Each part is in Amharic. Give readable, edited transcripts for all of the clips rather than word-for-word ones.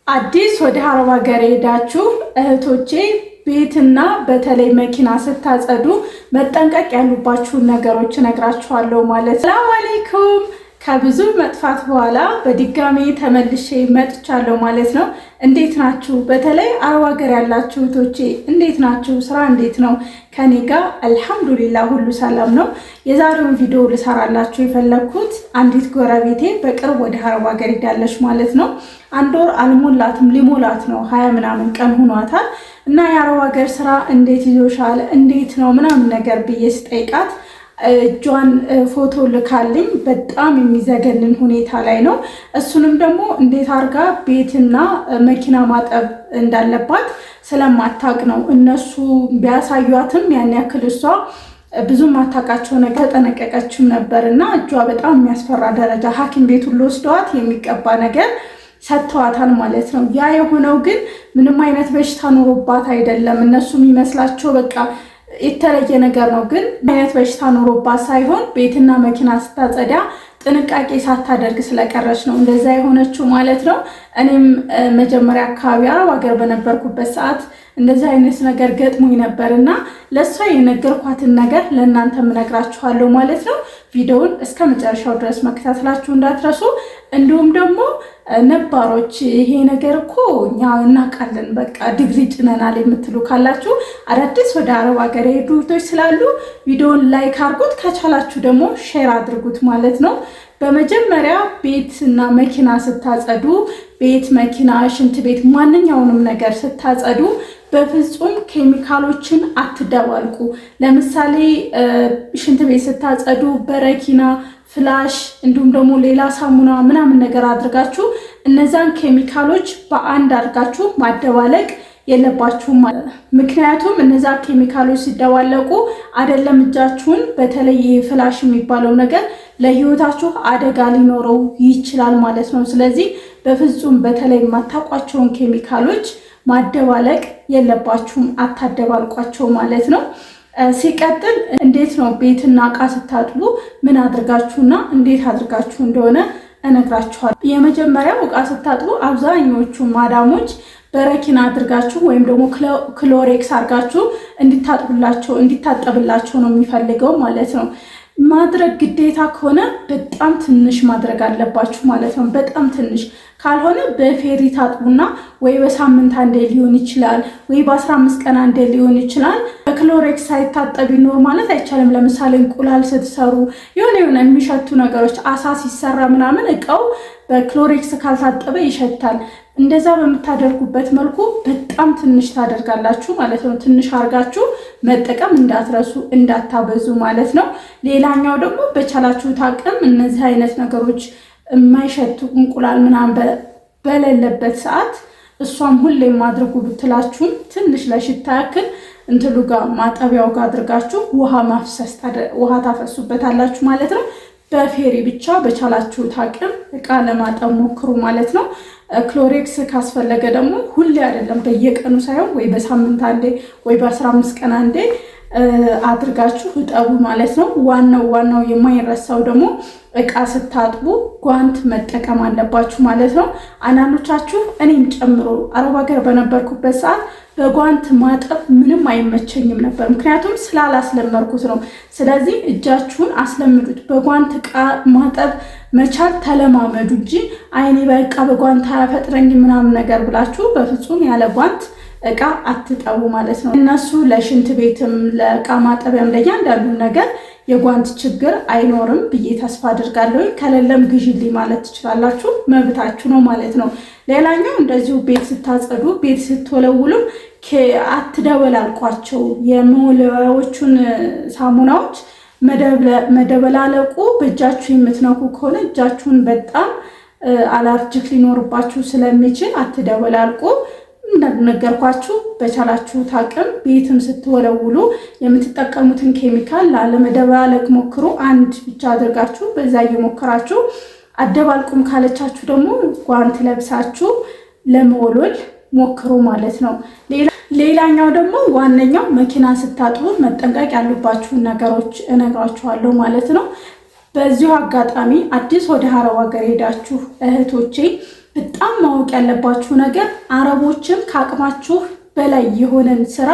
አዲስ ወደ አረብ ሀገር የሄዳችሁ እህቶቼ፣ ቤትና በተለይ መኪና ስታጸዱ መጠንቀቅ ያሉባችሁን ነገሮች እነግራችኋለሁ ማለት ነው። ሰላም አለይኩም። ከብዙ መጥፋት በኋላ በድጋሚ ተመልሼ መጥቻለሁ ማለት ነው። እንዴት ናችሁ? በተለይ አረብ ሀገር ያላችሁ እህቶቼ እንዴት ናችሁ? ስራ እንዴት ነው? ከኔ ጋር አልሐምዱሊላ ሁሉ ሰላም ነው። የዛሬውን ቪዲዮ ልሰራላችሁ የፈለግኩት አንዲት ጎረቤቴ በቅርብ ወደ አረብ ሀገር ሄዳለች ማለት ነው። አንድ ወር አልሞላትም፣ ሊሞላት ነው፣ 20 ምናምን ቀን ሆኗታል። እና የአረብ ሀገር ስራ እንዴት ይዞሻል፣ እንዴት ነው ምናምን ነገር ብዬ ስጠይቃት እጇን ፎቶ ልካልኝ በጣም የሚዘገንን ሁኔታ ላይ ነው። እሱንም ደግሞ እንዴት አድርጋ ቤትና መኪና ማጠብ እንዳለባት ስለማታውቅ ነው። እነሱ ቢያሳዩትም ያን ያክል እሷ ብዙ ማታውቃቸው ነገር ተጠነቀቀችም ነበር እና እጇ በጣም የሚያስፈራ ደረጃ ሐኪም ቤት ሁሉ ወስደዋት የሚቀባ ነገር ሰጥተዋታል ማለት ነው። ያ የሆነው ግን ምንም አይነት በሽታ ኖሮባት አይደለም። እነሱ የሚመስላቸው በቃ የተለየ ነገር ነው። ግን አይነት በሽታ ኖሮባት ሳይሆን ቤትና መኪና ስታጸዳ ጥንቃቄ ሳታደርግ ስለቀረች ነው እንደዛ የሆነችው ማለት ነው። እኔም መጀመሪያ አካባቢ አረብ ሀገር በነበርኩበት ሰዓት እንደዚህ አይነት ነገር ገጥሞኝ ነበር እና ለእሷ የነገርኳትን ነገር ለእናንተ እነግራችኋለሁ ማለት ነው። ቪዲዮውን እስከ መጨረሻው ድረስ መከታተላችሁ እንዳትረሱ። እንዲሁም ደግሞ ነባሮች ይሄ ነገር እኮ እኛ እናውቃለን፣ በቃ ዲግሪ ጭነናል የምትሉ ካላችሁ፣ አዳዲስ ወደ አረብ ሀገር የሄዱ እህቶች ስላሉ ቪዲዮውን like አድርጉት፣ ከቻላችሁ ደግሞ share አድርጉት ማለት ነው። በመጀመሪያ ቤት እና መኪና ስታጸዱ፣ ቤት፣ መኪና፣ ሽንት ቤት፣ ማንኛውንም ነገር ስታጸዱ በፍጹም ኬሚካሎችን አትደባልቁ። ለምሳሌ ሽንት ቤት ስታጸዱ በረኪና፣ ፍላሽ እንዲሁም ደግሞ ሌላ ሳሙና ምናምን ነገር አድርጋችሁ እነዛን ኬሚካሎች በአንድ አድርጋችሁ ማደባለቅ የለባችሁም። ምክንያቱም እነዛ ኬሚካሎች ሲደባለቁ አይደለም እጃችሁን፣ በተለይ ይሄ ፍላሽ የሚባለው ነገር ለህይወታችሁ አደጋ ሊኖረው ይችላል ማለት ነው። ስለዚህ በፍጹም በተለይ የማታውቋቸውን ኬሚካሎች ማደባለቅ የለባችሁም፣ አታደባልቋቸው ማለት ነው። ሲቀጥል እንዴት ነው ቤትና እቃ ስታጥቡ ምን አድርጋችሁና እንዴት አድርጋችሁ እንደሆነ እነግራችኋለሁ። የመጀመሪያው እቃ ስታጥቡ አብዛኞቹ ማዳሞች በረኪና አድርጋችሁ ወይም ደግሞ ክሎሬክስ አድርጋችሁ እንዲታጥቡላቸው እንዲታጠብላቸው ነው የሚፈልገው ማለት ነው። ማድረግ ግዴታ ከሆነ በጣም ትንሽ ማድረግ አለባችሁ ማለት ነው። በጣም ትንሽ ካልሆነ በፌሪ ታጥቡና ወይ በሳምንት አንዴ ሊሆን ይችላል፣ ወይ በ15 ቀን አንዴ ሊሆን ይችላል። በክሎሬክስ ሳይታጠብ ይኖር ማለት አይቻልም። ለምሳሌ እንቁላል ስትሰሩ፣ የሆነ የሆነ የሚሸቱ ነገሮች፣ አሳ ሲሰራ ምናምን እቃው በክሎሬክስ ካልታጠበ ይሸታል። እንደዛ በምታደርጉበት መልኩ በጣም ትንሽ ታደርጋላችሁ ማለት ነው። ትንሽ አድርጋችሁ መጠቀም እንዳትረሱ፣ እንዳታበዙ ማለት ነው። ሌላኛው ደግሞ በቻላችሁት አቅም እነዚህ አይነት ነገሮች የማይሸቱ እንቁላል ምናምን በሌለበት ሰዓት እሷም ሁሌም አድርጉ ብትላችሁም ትንሽ ለሽታ ያክል እንትሉ ጋር ማጠቢያው ጋር አድርጋችሁ ውሃ ማፍሰስ ውሃ ታፈሱበታላችሁ ማለት ነው። በፌሪ ብቻ በቻላችሁት አቅም እቃ ለማጠብ ሞክሩ ማለት ነው። ክሎሬክስ ካስፈለገ ደግሞ ሁሌ አይደለም፣ በየቀኑ ሳይሆን ወይ በሳምንት አንዴ ወይ በ15 ቀን አንዴ አድርጋችሁ እጠቡ ማለት ነው። ዋናው ዋናው የማይረሳው ደግሞ እቃ ስታጥቡ ጓንት መጠቀም አለባችሁ ማለት ነው። አንዳንዶቻችሁ እኔም ጨምሮ አረብ ሀገር በነበርኩበት ሰዓት በጓንት ማጠብ ምንም አይመቸኝም ነበር፣ ምክንያቱም ስላላስለመርኩት ነው። ስለዚህ እጃችሁን አስለምዱት። በጓንት እቃ ማጠብ መቻል ተለማመዱ እንጂ አይኔ በቃ በጓንት አያፈጥረኝ ምናምን ነገር ብላችሁ በፍጹም ያለ ጓንት እቃ አትጠቡ ማለት ነው። እነሱ ለሽንት ቤትም ለእቃ ማጠቢያም ለእያንዳንዱ ነገር የጓንት ችግር አይኖርም ብዬ ተስፋ አድርጋለሁ። ከሌለም ግዢልኝ ማለት ትችላላችሁ፣ መብታችሁ ነው ማለት ነው። ሌላኛው እንደዚሁ ቤት ስታጸዱ፣ ቤት ስትወለውሉም አትደበላልቋቸው። የመወልወያዎቹን ሳሙናዎች መደበላለቁ በእጃችሁ የምትነኩ ከሆነ እጃችሁን በጣም allergic ሊኖርባችሁ ስለሚችል አትደበላልቁ። እንደነገርኳችሁ በቻላችሁት አቅም ቤትም ስትወለውሉ የምትጠቀሙትን ኬሚካል ላለመደባለቅ ሞክሩ። አንድ ብቻ አድርጋችሁ በዛ እየሞከራችሁ፣ አደባልቁም ካለቻችሁ ደግሞ ጓንት ለብሳችሁ ለመወልወል ሞክሩ ማለት ነው። ሌላኛው ደግሞ ዋነኛው መኪና ስታጥቡ መጠንቀቅ ያሉባችሁን ነገሮች እነግራችኋለሁ ማለት ነው። በዚሁ አጋጣሚ አዲስ ወደ አረብ ሀገር ሄዳችሁ እህቶቼ በጣም ማወቅ ያለባችሁ ነገር አረቦችን ከአቅማችሁ በላይ የሆነን ስራ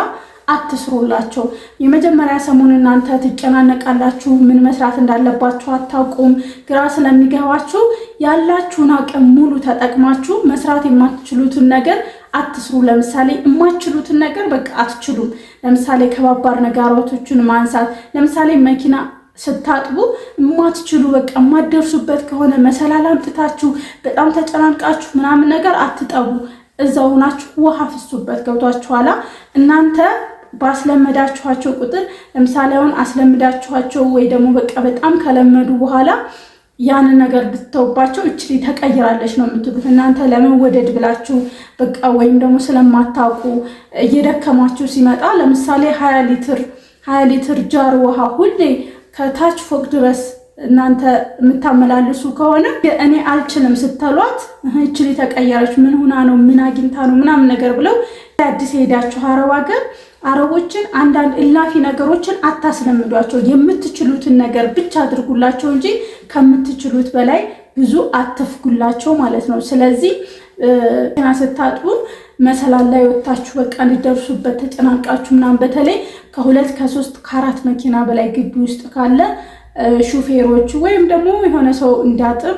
አትስሩላቸው። የመጀመሪያ ሰሞን እናንተ ትጨናነቃላችሁ። ምን መስራት እንዳለባችሁ አታውቁም። ግራ ስለሚገባችሁ ያላችሁን አቅም ሙሉ ተጠቅማችሁ መስራት የማትችሉትን ነገር አትስሩ። ለምሳሌ የማትችሉትን ነገር በቃ አትችሉም። ለምሳሌ ከባባድ ነገራቶችን ማንሳት፣ ለምሳሌ መኪና ስታጥቡ የማትችሉ በቃ የማትደርሱበት ከሆነ መሰላል አምጥታችሁ በጣም ተጨናንቃችሁ ምናምን ነገር አትጠቡ። እዛው ሆናችሁ ውሃ ፍሱበት። ገብቷችኋላ? እናንተ ባስለመዳችኋቸው ቁጥር፣ ለምሳሌ አሁን አስለምዳችኋቸው ወይ ደግሞ በቃ በጣም ከለመዱ በኋላ ያንን ነገር ብትተውባቸው እችሊ ተቀይራለች ነው የምትሉት። እናንተ ለመወደድ ብላችሁ በቃ ወይም ደግሞ ስለማታውቁ እየደከማችሁ ሲመጣ፣ ለምሳሌ 20 ሊትር ጃር ውሃ ሁሌ ከታች ፎቅ ድረስ እናንተ የምታመላልሱ ከሆነ እኔ አልችልም ስትሏት እችሊ ተቀየረች፣ ምን ሁና ነው፣ ምን አግኝታ ነው ምናምን ነገር ብለው። አዲስ የሄዳችሁ አረብ ሀገር አረቦችን አንዳንድ እላፊ ነገሮችን አታስለምዷቸው። የምትችሉትን ነገር ብቻ አድርጉላቸው እንጂ ከምትችሉት በላይ ብዙ አትፍጉላቸው ማለት ነው። ስለዚህ መኪና ስታጥቡ መሰላል ላይ ወጥታችሁ በቃ እንዲደርሱበት ተጨናንቃችሁ ምናምን፣ በተለይ ከሁለት፣ ከሶስት፣ ከአራት መኪና በላይ ግቢ ውስጥ ካለ ሹፌሮች ወይም ደግሞ የሆነ ሰው እንዲያጥብ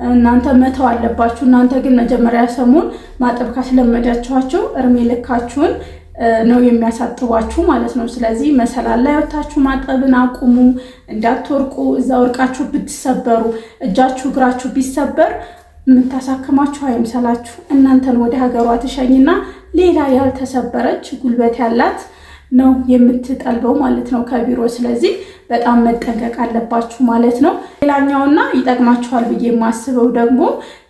እናንተ መተው አለባችሁ። እናንተ ግን መጀመሪያ ሰሞን ማጠብ ካስለመዳችኋቸው እርሜ ልካችሁን ነው የሚያሳጥቧችሁ ማለት ነው። ስለዚህ መሰላል ላይ ወታችሁ ማጠብን አቁሙ፣ እንዳትወርቁ። እዛ ወርቃችሁ ብትሰበሩ፣ እጃችሁ እግራችሁ ቢሰበር የምታሳክማችሁ አይምሰላችሁ። እናንተን ወደ ሀገሯ ትሸኝና ሌላ ያልተሰበረች ጉልበት ያላት ነው የምትጠልበው ማለት ነው ከቢሮ። ስለዚህ በጣም መጠንቀቅ አለባችሁ ማለት ነው። ሌላኛውና ይጠቅማችኋል ብዬ የማስበው ደግሞ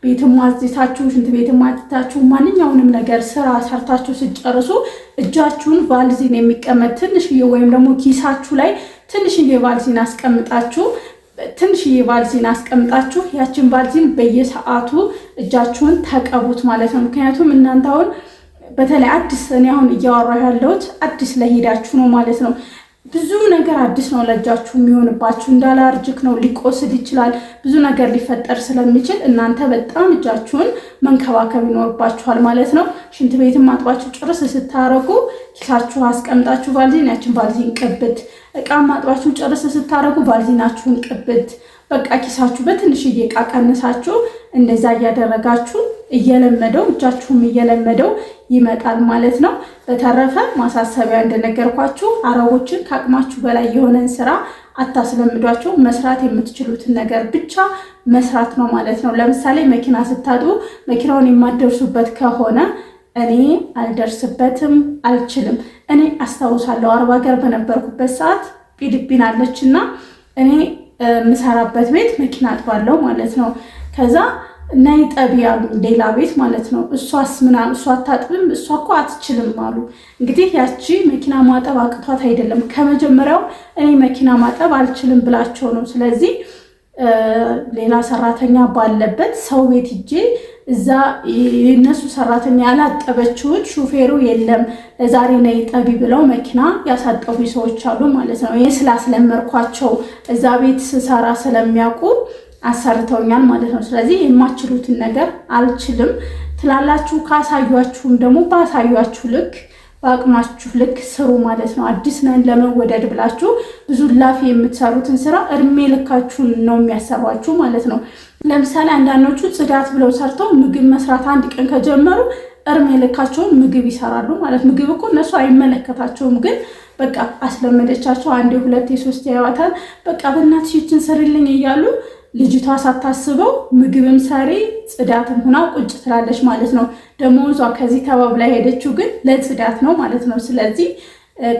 ቤትም አጽድታችሁ፣ ሽንት ቤትም አጽድታችሁ፣ ማንኛውንም ነገር ስራ ሰርታችሁ ስትጨርሱ እጃችሁን ቫልዚን የሚቀመጥ ትንሽዬ ወይም ደግሞ ኪሳችሁ ላይ ትንሽዬ ቫልዚን አስቀምጣችሁ ያችን ቫልዚን በየሰዓቱ እጃችሁን ተቀቡት ማለት ነው። ምክንያቱም እናንተ አሁን በተለይ አዲስ፣ እኔ አሁን እያወራሁ ያለሁት አዲስ ለሄዳችሁ ነው ማለት ነው። ብዙ ነገር አዲስ ነው ለእጃችሁ የሚሆንባችሁ። እንደ allergic ነው፣ ሊቆስል ይችላል። ብዙ ነገር ሊፈጠር ስለሚችል እናንተ በጣም እጃችሁን መንከባከብ ይኖርባችኋል ማለት ነው። ሽንት ቤትን ማጥባችሁ ጭርስ ስታረጉ ኪሳችሁ አስቀምጣችሁ ቫልዚን፣ ያችን ቫልዚን ቅብት። እቃ ማጥባችሁ ጭርስ ስታረጉ ቫልዚናችሁን ቅብት። በቃ ኪሳችሁ በትንሽዬ እቃ ቀንሳችሁ እንደዛ እያደረጋችሁ እየለመደው፣ እጃችሁም እየለመደው ይመጣል ማለት ነው። በተረፈ ማሳሰቢያ እንደነገርኳችሁ አረቦችን ከአቅማችሁ በላይ የሆነን ስራ አታስለምዷቸው። መስራት የምትችሉትን ነገር ብቻ መስራት ነው ማለት ነው። ለምሳሌ መኪና ስታጥቡ መኪናውን የማትደርሱበት ከሆነ እኔ አልደርስበትም፣ አልችልም። እኔ አስታውሳለሁ፣ አረብ ሀገር በነበርኩበት ሰዓት ፊሊፒን አለች እና እኔ የምሰራበት ቤት መኪና አጥባለሁ ማለት ነው። ከዛ ነይ ጠቢ አሉ፣ ሌላ ቤት ማለት ነው። እሷስ ምናምን እሷ አታጥብም፣ እሷ እኮ አትችልም አሉ። እንግዲህ ያቺ መኪና ማጠብ አቅቷት አይደለም፣ ከመጀመሪያው እኔ መኪና ማጠብ አልችልም ብላቸው ነው። ስለዚህ ሌላ ሰራተኛ ባለበት ሰው ቤት ሂጄ እዛ የእነሱ ሰራተኛ ያላጠበችውን ሹፌሩ የለም ለዛሬ ነይ ጠቢ ብለው መኪና ያሳጠቡ ሰዎች አሉ ማለት ነው። ይህ ስላስለመርኳቸው እዛ ቤት ስሰራ ስለሚያውቁ አሰርተውኛል ማለት ነው። ስለዚህ የማትችሉትን ነገር አልችልም ትላላችሁ። ካሳዩአችሁም ደግሞ ባሳዩአችሁ ልክ፣ በአቅማችሁ ልክ ስሩ ማለት ነው። አዲስ ነን ለመወደድ ብላችሁ ብዙ ላፊ የምትሰሩትን ስራ እድሜ ልካችሁን ነው የሚያሰሯችሁ ማለት ነው። ለምሳሌ አንዳንዶቹ ጽዳት ብለው ሰርተው ምግብ መስራት አንድ ቀን ከጀመሩ እድሜ ልካቸውን ምግብ ይሰራሉ ማለት። ምግብ እኮ እነሱ አይመለከታቸውም፣ ግን በቃ አስለመደቻቸው። አንዴ፣ ሁለት፣ ሶስት ያዩዋታል። በቃ በእናትሽ ይችን ስሪልኝ እያሉ ልጅቷ ሳታስበው ምግብም ሰሪ ጽዳትም ሁና ቁጭ ትላለች ማለት ነው። ደሞዟ ከዚህ ተባብላ ሄደችው ግን ለጽዳት ነው ማለት ነው። ስለዚህ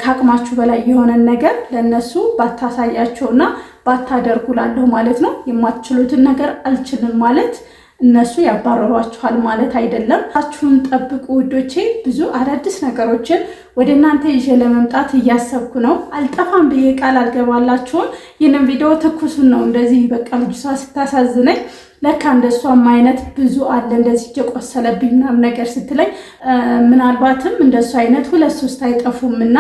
ከአቅማችሁ በላይ የሆነን ነገር ለእነሱ ባታሳያቸውና ባታደርጉ ላለሁ ማለት ነው። የማትችሉትን ነገር አልችልም ማለት እነሱ ያባረሯችኋል ማለት አይደለም። ራሳችሁን ጠብቁ ውዶቼ። ብዙ አዳዲስ ነገሮችን ወደ እናንተ ይዤ ለመምጣት እያሰብኩ ነው። አልጠፋም ብዬ ቃል አልገባላችሁም። ይህንን ቪዲዮ ትኩሱን ነው እንደዚህ በቃ ልጅቷ ስታሳዝነኝ ለካ እንደሷም አይነት ብዙ አለ እንደዚህ የቆሰለብኝ ምናምን ነገር ስትለኝ ምናልባትም እንደሱ አይነት ሁለት ሶስት አይጠፉም እና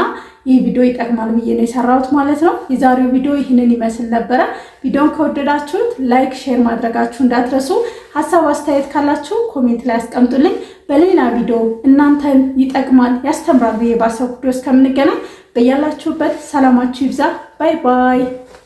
ይህ ቪዲዮ ይጠቅማል ብዬ ነው የሰራሁት ማለት ነው። የዛሬው ቪዲዮ ይህንን ይመስል ነበረ። ቪዲዮን ከወደዳችሁት like፣ share ማድረጋችሁ እንዳትረሱ። ሀሳብ አስተያየት ካላችሁ comment ላይ አስቀምጡልኝ። በሌላ ቪዲዮ እናንተን ይጠቅማል ያስተምራል ብዬ ባሰብኩት ቪዲዮ እስከምንገናኝ በያላችሁበት ሰላማችሁ ይብዛ። Bye bye።